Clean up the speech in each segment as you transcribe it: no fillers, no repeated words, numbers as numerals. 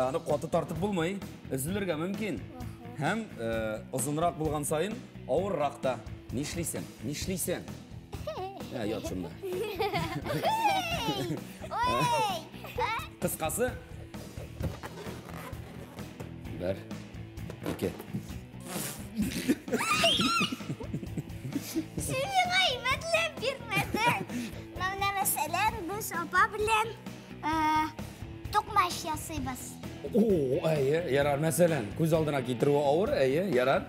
Аны каты тартып булмый, өзелергә мөмкин. Һәм озынрак булган саен авыррак та. Нишлисең? Нишлисең? Ә, ят шунда. Кыскасы. Бер, ике. Син миңа әйбәтләп бирмәдең. Менә мәсәлән, без апа белән токмач ясыйбыз. О, әйе, ярар, мәсәлән, күз алдына китерүе авыр, әйе, ярар.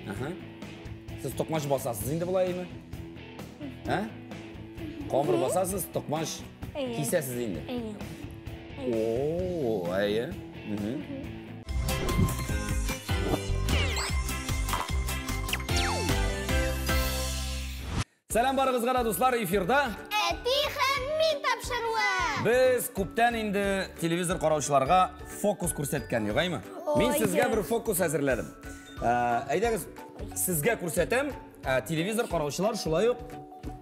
Аһа. Сез токмач басасыз инде болай, әйеме? Ә? Камыр басасыз, токмач кисәсез инде. Әйе. О, әйе. Сәлам барыгызга да, дуслар, эфирда Әти һәм мин тапшыруы. Без күптән инде телевизор караучыларга фокус күрсәткән, юк әйме? Мин сезгә бер фокус әзерләдем. Әйдәгез, сезгә күрсәтәм, телевизор караучылар шулай ук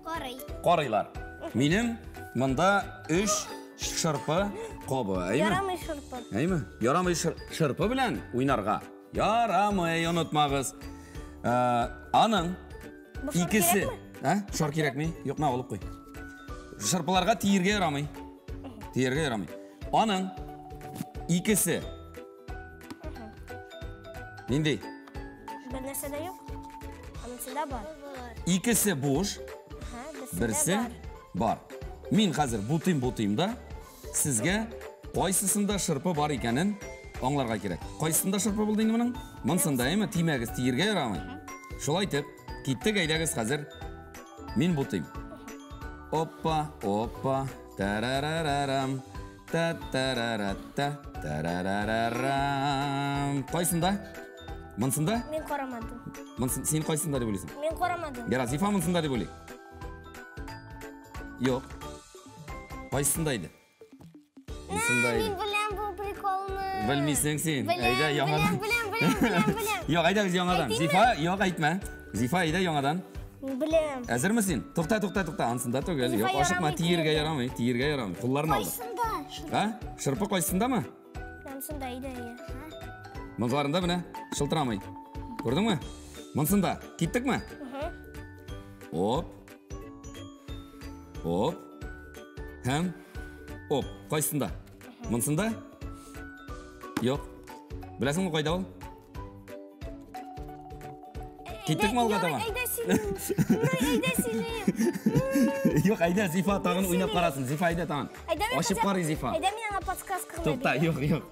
карый. Карыйлар. Минем монда 3 шырпы кабы, әйме? Ярамый шырпы. Әйме? Ярамый шырпы белән уйнарга. Ярамый, онытмагыз. Аның икесе. Ә? Шар кирәкми? Юк, мә, алып куй. Шырпыларга тиергә ярамый. Тиергә ярамый. Аның икесе. Нинди? Бер нәрсә дә юк. Анысында бар. Икесе буш, берсе бар. Мин хәзер бутыйм-бутыйм да, сезгә кайсысында шырпы бар икәнен аңларга кирәк. Кайсысында шырпы булды инде моның? Монсында, әйме? Тимәгез, тиергә ярамый. Шулай итеп, киттек, әйдәгез хәзер. Мин бутыйм. Опа, опа, тарарарарам, та-тарарата, тарарарарам. Кайсында? Монсында? Мин карамадым. Монсын, син кайсында дип уйлыйсың? Мин карамадым. Ярар, Зифа монсында дип уйлый. Юк. Кайсында иде? Монсында иде. Мин беләм бу приколны. Белмисең син. Беләм, Әйдә яңадан. Беләм, беләм, беләм, беләм. Юк, әйдә без яңадан. Зифа, юк, әйтмә. Зифа, әйдә яңадан. Беләм. Әзерме син? Тукта, тукта, тукта. Ансында түгел. Зифа, Юк, ашыкма, ярамый тиергә тиергә. ярамый, тиергә ярамый. Кулларын алды. Кайсында? А? Шырпы кайсындамы? Ансында иде, әйе. Монсыларында менә шылтырамый. Күрдеңме? Монсында. Киттекме? Оп. Оп. Һәм оп. Кайсында? Монсында? Юк. Беләсеңме кайда ул? Киттекме алга таба? Әйдә сөйлим. Әйдә сөйлим. Юк, әйдә, Зифа тагын уйнап карасын. Зифа, әйдә тагын. Ачып карый, Зифа. Әйдә мин аңа подсказка гына Тукта, юк, юк.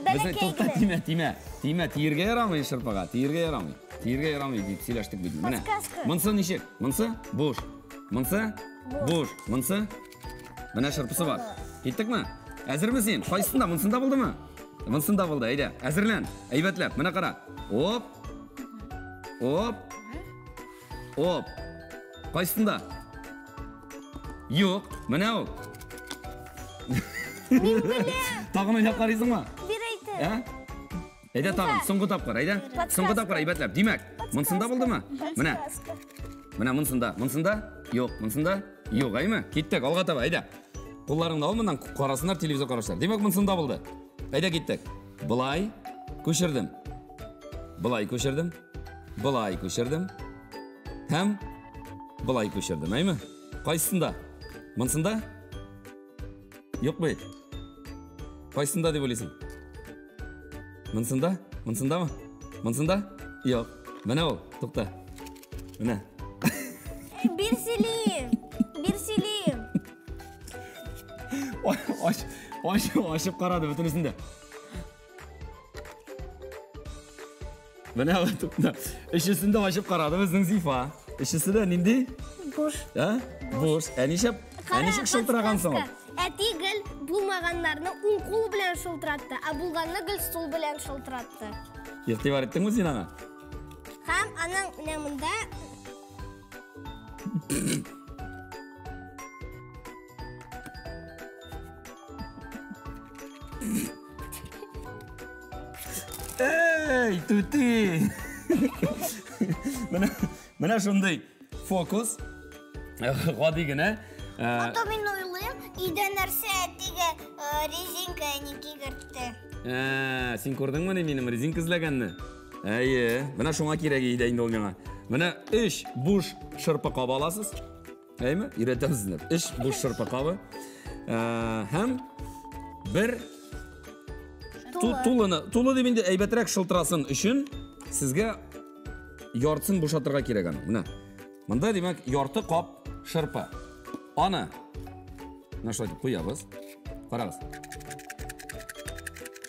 Безнең тукта, тимә, тимә. Тимә, тиергә ярамый шырпыга, тиергә ярамый. Тиергә ярамый дип сөйләштек бит. Менә. Подсказка. Монсы ничек? Монсы буш. Монсы буш. Монсы менә шырпысы бар. Киттекме? Әзерме син? Кайсысында? Монсында булдымы? Монсында булды, әйдә. Әзерлән. Әйбәтләп. Менә кара. Оп. Оп. Оп. Кайсысында? Юк, менә ул. Мин беләм. Тагын уйнап карыйсыңмы? Бир әйтеп. Ә? Әйдә тагын, соңгы тапкыр, әйдә. Соңгы тапкыр әйбәтләп. Димәк, монсында булдымы? Менә. Менә монсында. Монсында? Юк, монсында? Юк, әйме? Киттек, алга таба, әйдә. Кулларыңны ал моннан, карасыннар телевизор караучылар. Димәк, монсында булды. Әйдә киттек. Былай күчердем. Былай күчердем. Былай күчердем. Һәм былай күчердем, әйме? Кайсысында? Монсында? Юк бит. Кайсысында дип уйлыйсың? Монсында? Монсындамы? Монсында? Юк. Менә ул, тукта. Менә. Бир сөйлим. Бир сөйлим. Ач, ач, ачып карады бөтенесен дә. Менә ул, тукта. Өчесен дә ачып карады безнең Зифа. Өчесе дә нинди? Буш. Ә? Буш. Ә ничек? Ә ничек шылтыраган соң ул? Әти гел булмаганнарны уң кул белән шылтыратты, ә булганны гел сул белән шылтыратты. Игътибар иттеңме син аңа? Һәм аның менә монда Эй, түти! Менә, менә шундый фокус. Гади генә. А то мин уйлыйм, өйдә нәрсә әтигә резинка әни кигертте. Ә, син күрдеңмени минем резинка эзләгәнне? Әйе, менә шуңа кирәк иде инде ул миңа. Менә өч буш шырпы кабы аласыз. Әйме? Өйрәтәм сезне. Өч буш шырпы кабы. Һәм бер тулыны, тулы дип инде әйбәтрәк шылтырасын өчен сезгә яртысын бушатырга кирәк аны. Менә. Монда, димәк, ярты кап шырпы. Аны менә шулай итеп куябыз. Карагыз.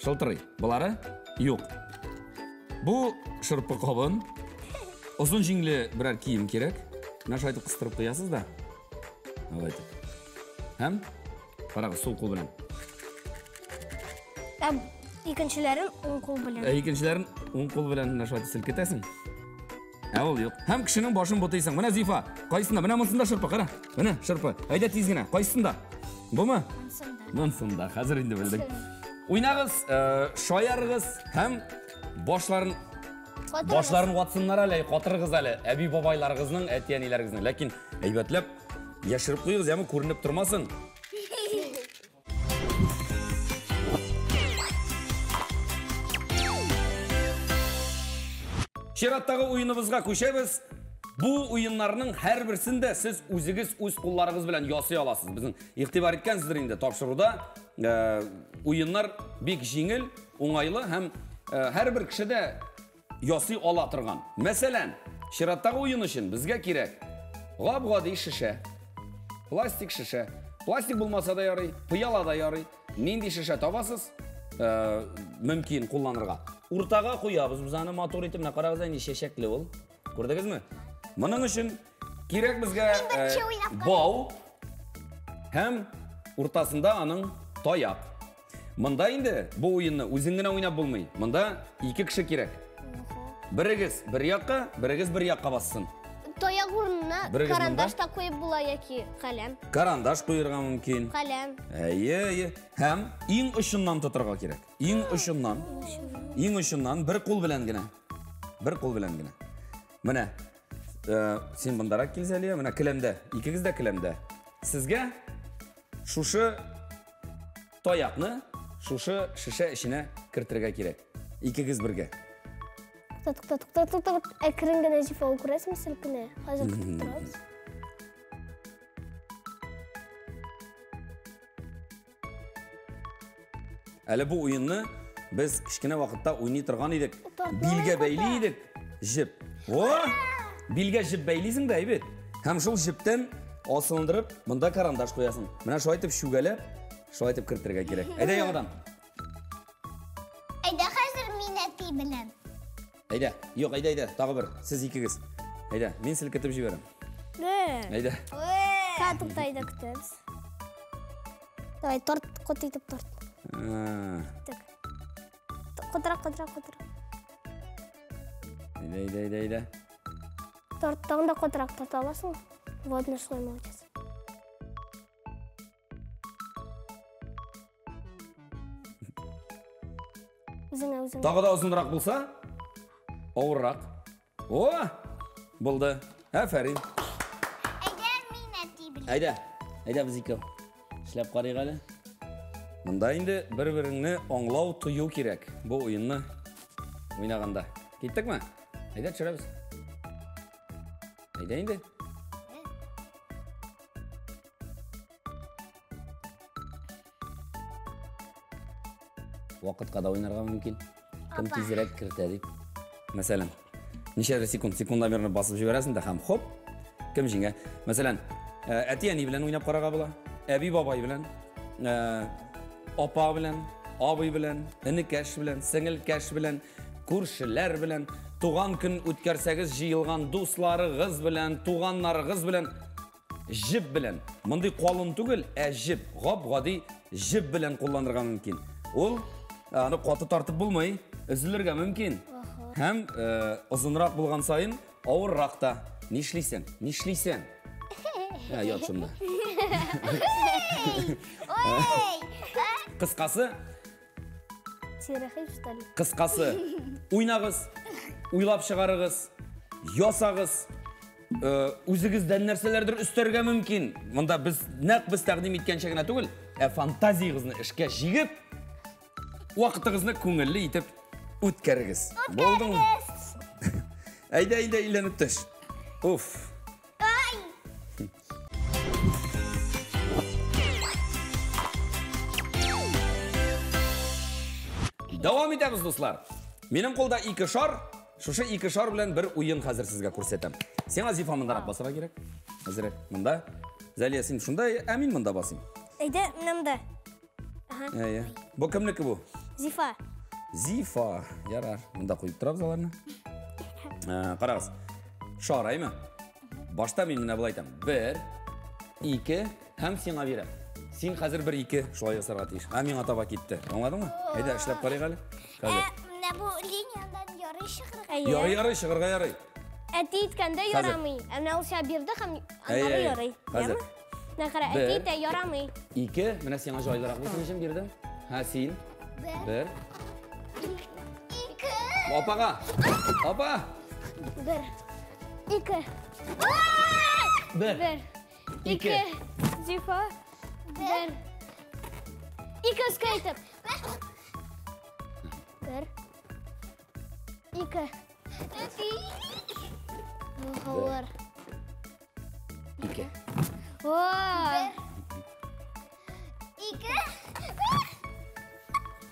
Шылтырый. Болары юк. Бу шырпы кабын озын җиңле берәр кием кирәк. Менә шулай итеп кыстырып куясыз да. Алай итеп. Һәм карагыз, сул кул белән. Ә икенчеләрен уң кул белән. Ә икенчеләрен уң кул белән менә шулай итеп селкетәсең. Ә ул юк. Һәм кешенең башын бутыйсың. Менә Зифа, кайсында? Менә монсында шырпы, кара. Менә шырпы. Әйдә тиз генә. Кайсында? Бумы? Монсында. Монсында. Хәзер инде белдек. Уйнагыз, шаярыгыз һәм башларын башларын ватсыннар әле, катырыгыз әле әби бабайларыгызның, әти-әниләрегезнең. Ләкин әйбәтләп яшереп куегыз, яме күренеп тормасын. Чираттагы уеныбызга күчәбез. Бу уеннарның һәрберсен дә сез үзегез үз кулларыгыз белән ясый аласыз. Безнең игътибар иткәнсездер инде тапшыруда, уеннар бик җиңел, уңайлы һәм һәрбер кеше дә ясый ала торган. Мәсәлән, чираттагы уен өчен безгә кирәк гап-гади шешә. Пластик шешә. Пластик булмаса да ярый, пыяла да ярый. Нинди шешә табасыз, мөмкин кулланырга. Уртага куябыз без аны матур итеп. Менә карагыз, нинди чәчәкле ул. Күрдегезме? Моның өчен кирәк безгә бау һәм уртасында аның таяк. Монда инде бу уенны үзең генә уйнап булмый. Монда ике кеше кирәк. Берегез бер якка, берегез бер якка бассын. Таяк урынына карандаш та куеп була яки каләм. Карандаш куерга мөмкин. Каләм. Әйе, әйе. Һәм иң очыннан тотырга кирәк. Иң очыннан. Иң очыннан бер кул белән генә. Бер кул белән генә. Менә, син мондарак кил, Зәлия, менә келәмдә, икегез дә келәмдә. Сезгә шушы таякны шушы шешә эченә кертергә кирәк. Икегез бергә. Тукта, тукта, тукта, тукта. Әкрен генә Зифа, ул күрәсеңме селкенә? Хәзер көтеп торабыз. Әле бу уенны без кечкенә вакытта уйный торган идек. Билгә бәйли идек җеп. О! Билгә җеп бәйлисең дә, әйбәт. Һәм шул җептән асылындырып, монда карандаш куясың. Менә шулай итеп чүгәләп, шулай итеп кертергә кирәк. Әйдә яңадан. Әйдә хәзер мин әти белән. Әйдә, юк, әйдә, әйдә, тагы бер, сез икегез. Әйдә, мин селкетеп җибәрәм. Әйдә. Ка, тукта, әйдә көтәбез. Давай, торт, кот итеп торт. Так. Кытырак, кытырак, кытырак. Әйдә, әйдә, әйдә, әйдә. Торт, тагын да кытырак тарта аласың. Вот, нашла, молодец. Үзеңә, үзеңә. Тагы да озынрак булса, авыррак. О, булды. Афәрин. Әйдә, мин әти белән. Әйдә, әйдә без икәү. Эшләп карыйк әле. Монда инде бер-береңне аңлау, тою кирәк бу уенны уйнаганда. Киттекме? Әйдә, төшерәбез. Әйдә инде. Вакытка да уйнарга мөмкин. Кем тизрәк кертә дип. Мәсәлән, ничәдер секунд, секундомерны басып җибәрәсең дә һәм хоп, кем җиңә. Мәсәлән, әти-әни белән уйнап карарга була, әби-бабай белән, апа белән, абый белән, энекәш белән, сеңелкәш белән, күршеләр белән, туган көн үткәрсәгез җыелган дусларыгыз белән, туганнарыгыз белән, җеп белән. Мондый калын түгел, ә җеп, гап-гади җеп белән кулланырга мөмкин. Ул аны каты тартып булмый, өзелергә мөмкин. Һәм озынрак булган саен авыррак та. Нишлисең? Нишлисең? Ә, ят шунда. Кыскасы, Кыскасы, уйнагыз, уйлап чыгарыгыз, ясагыз. Үзегездән нәрсәләрдер өстәргә мөмкин. Монда без нәкъ без тәкъдим иткәнчә генә түгел, ә фантазиягезне эшкә җигеп, вакытыгызны күңелле итеп үткәрегез. Булдымы? Әйдә, әйдә, әйләнеп төш. Уф. Ай! Дәвам итәбез, дуслар. Минем кулда ике шар. Шушы ике шар белән бер уен хәзер сезгә күрсәтәм. Сиңа Зифа мондарак басырга кирәк. Әзерәк монда. Зәлия, син шунда, ә мин монда басыйм. Әйдә, менә монда. Ага. Әйе. Бу кемнеке бу? Зифа. Зифа. Ярар. Монда куеп торабыз аларны. Карагыз. Шар, әйме? Башта мин менә болай әйтәм. Бер, ике һәм сиңа бирәм. Син хәзер бер, ике шулай ясарга тиеш. Ә миңа таба китте. Аңладыңмы? Әйдә, эшләп карыйк әле. Хәзер. Менә бу линиядән ярый чыгарга. Ярый, ярый, чыгарга ярый. Әти әйткәндә ярамый. Ә менә ул сиңа бирде һәм аннары ярый. Хәзер. Менә кара, әти әйтә ярамый. Ике, менә сиңа җайлырак булсын өчен бирдем. Һә, син. Бер. Ике. Апага. Апа. Бер. Ике. Бер. Бер. Ике. Зифа. Бер. Ике өскә итеп. Бер. Ике. Авыр. Ике. Бер. Ике.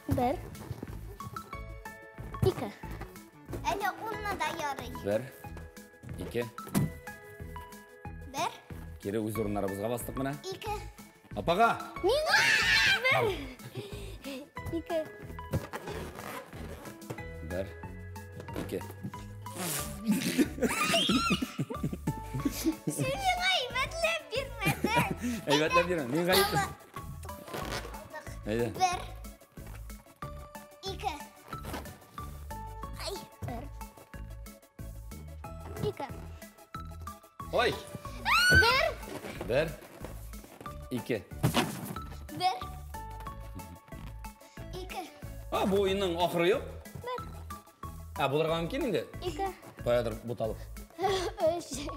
Бер. Ике. Әле унны да ярый. Бер. Ике. Бер. Кире үз урыннарыбызга бастык менә. Ике. Апага! Миңа! Бер. Ике. Бер. Ике. Син миңа әйбәтләп бирмәдең. Әйбәтләп бирмәдем. Мин гаепле. Әйдә. Бер. Ике. Ай. Бер. Ике. Ой. Бер. Бер. Ике. Бер. Ике. А, бу уенның ахыры юк. Бер. Ә, булырга мөмкин инде. Ике. Каядыр буталып. Өч.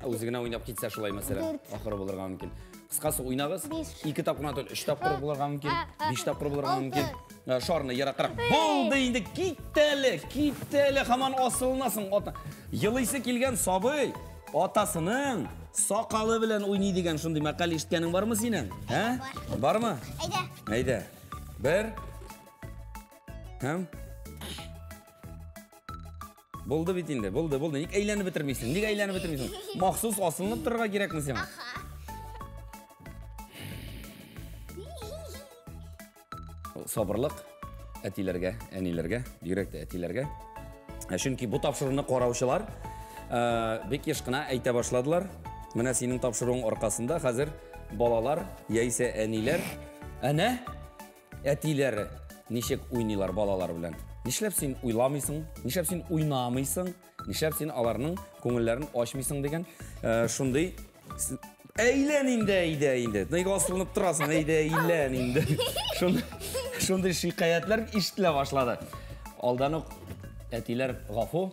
Үзе генә уйнап китсә шулай, мәсәлән, Дүрт. ахыры булырга мөмкин. Кыскасы, уйнагыз. Биш. Ике тапкыр гына түгел, өч тапкыр булырга мөмкин, биш тапкыр булырга Алты. мөмкин. Шарны ераккарак. Булды инде, кит әле, кит әле, һаман асылынасың. Ата. Елыйсы килгән сабый атасының сакалы белән уйный дигән шундый мәкаль ишеткәнең бармы синең? Ә? Бармы? Әйдә. Әйдә. Бер. Һәм Булды бит инде, булды, булды. Ник әйләнеп бетермисең? Ник әйләнеп бетермисең? Махсус асылынып торырга кирәкме сиңа? Сабырлык әтиләргә, әниләргә, бигрәк тә әтиләргә. Чөнки бу тапшыруны караучылар бик еш кына әйтә башладылар. Менә синең тапшыруың аркасында хәзер балалар яисә әниләр әнә әтиләре ничек уйныйлар балалар белән. Нишләп син уйламыйсың, нишләп син уйнамыйсың, нишләп син аларның күңелләрен ачмыйсың дигән шундый әйлән инде, әйдә инде. Нигә асылынып торасың, әйдә әйлән инде. Шундый шикаятьләр ишетелә башлады. Алдан ук әтиләр гафу,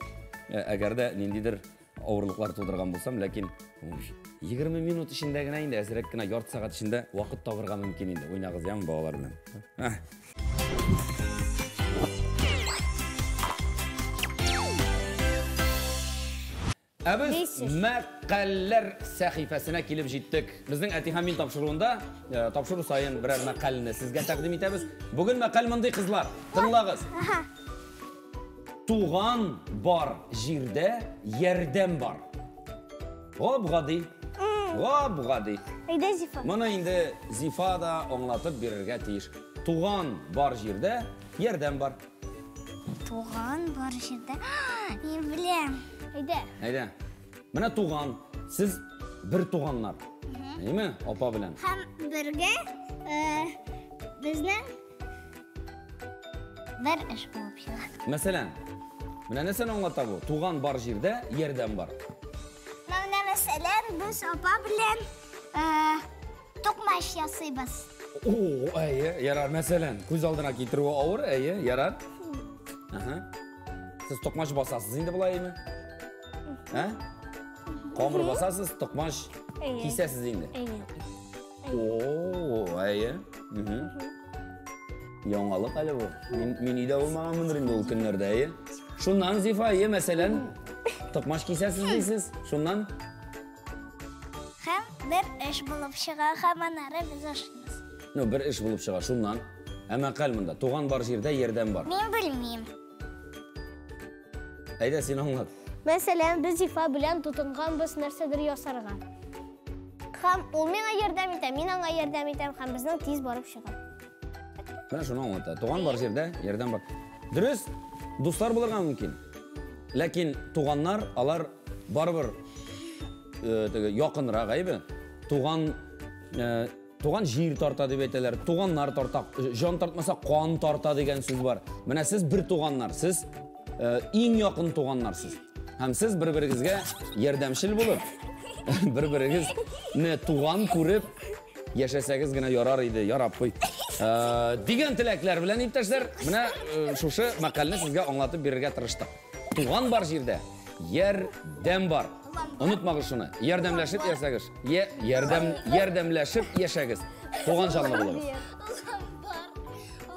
әгәр дә ниндидер авырлыклар тудырган булсам, ләкин 20 минут эчендә генә инде, әзрәк кенә ярты сәгать эчендә вакыт табырга мөмкин инде. Уйнагыз, яме, балалар белән. Ә без мәкальләр сәхифәсенә килеп җиттек. Безнең Әти һәм мин тапшыруында, тапшыру саен берәр мәкальне сезгә тәкъдим итәбез. Бүген мәкаль мондый, кызлар. Тыңлагыз. Туган бар җирдә ярдәм бар. Гап-гади. Гап-гади. Әйдә, Зифа. Моны инде Зифа да аңлатып бирергә тиеш. Туган бар җирдә ярдәм бар. Туган бар җирдә. Мин беләм. Әйдә. Әйдә. Менә туган. Сез бер туганнар. Әйме? Апа белән. Һәм бергә безнең бер эш булып чыга. Мәсәлән, менә нәрсәне аңлата бу? Туган бар җирдә ярдәм бар. Менә мәсәлән, без апа белән токмач ясыйбыз. О, әйе, ярар, мәсәлән, күз алдына китерүе авыр, әйе, ярар. Аһа. Сез токмач басасыз инде болай, әйеме? Ә? Камыр басасыз, токмач кисәсез инде. Әйе. О, әйе. Яңалык әле бу. Мин өйдә булмаганмындыр инде ул көннәрдә, әйе. Шуннан, Зифа, әйе, мәсәлән, токмач кисәсез дисез. Шуннан? Һәм бер эш булып чыга, һәм аннары без ашыйбыз. Ну, бер эш булып чыга, шуннан. Ә мәкаль монда, туган бар җирдә ярдәм бар. Мин белмим. Әйдә, син аңлат. Мәсәлән, без Зифа белән тотынганбыз нәрсәдер ясарга. Һәм ул миңа ярдәм итә, мин аңа ярдәм итәм, һәм безнең тиз барып чыга. Менә шуны аңлата. Туган бар җирдә ярдәм бар. Дөрес, дуслар булырга мөмкин. Ләкин туганнар, алар барыбер теге якынрак, әйбе. Туган туган җир тарта дип әйтәләр, туганнар тарта, җан тартмаса кан тарта дигән сүз бар. Менә сез бер туганнар, сез иң якын туганнар сез. Һәм сез бер-берегезгә ярдәмчел булып, бер-берегезне туган күреп яшәсәгез генә ярар иде, ярап куй. Дигән теләкләр белән, иптәшләр, менә шушы мәкальне сезгә аңлатып бирергә тырыштык. Туган бар җирдә ярдәм бар. Онытмагыз шуны. Ярдәмләшеп яшәгез. Ярдәмләшеп яшәгез. Туган җанлы булыгыз.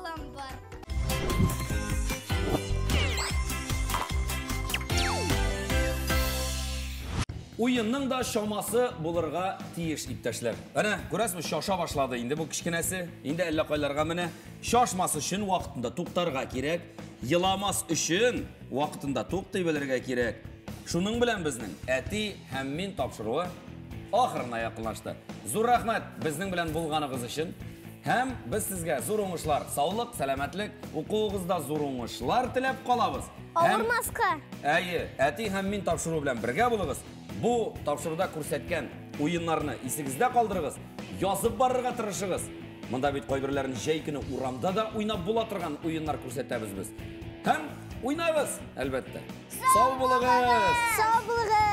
Ламбар. Уенның да чамасы булырга тиеш, иптәшләр. Әнә, күрәсезме, шаша башлады инде бу кечкенәсе. Инде әллә кайларга менә. Шашмас өчен вакытында туктарга кирәк. Еламас өчен вакытында туктый белергә кирәк. Шуның белән безнең әти һәм мин тапшыруы ахырына якынлашты. Зур рәхмәт безнең белән булганыгыз өчен. Һәм без сезгә зур уңышлар, саулык, сәламәтлек, укуыгызда зур уңышлар теләп калабыз. Авырмаска. Әйе, әти һәм мин тапшыруы белән бергә булыгыз. Бу тапшыруда күрсәткән уеннарны исегездә калдырыгыз, язып барырга тырышыгыз. Монда бит кайберләрен җәй көне урамда да уйнап була торган уеннар күрсәтәбез без. Һәм уйнагыз, әлбәттә. Сау булыгыз! Сау булыгыз!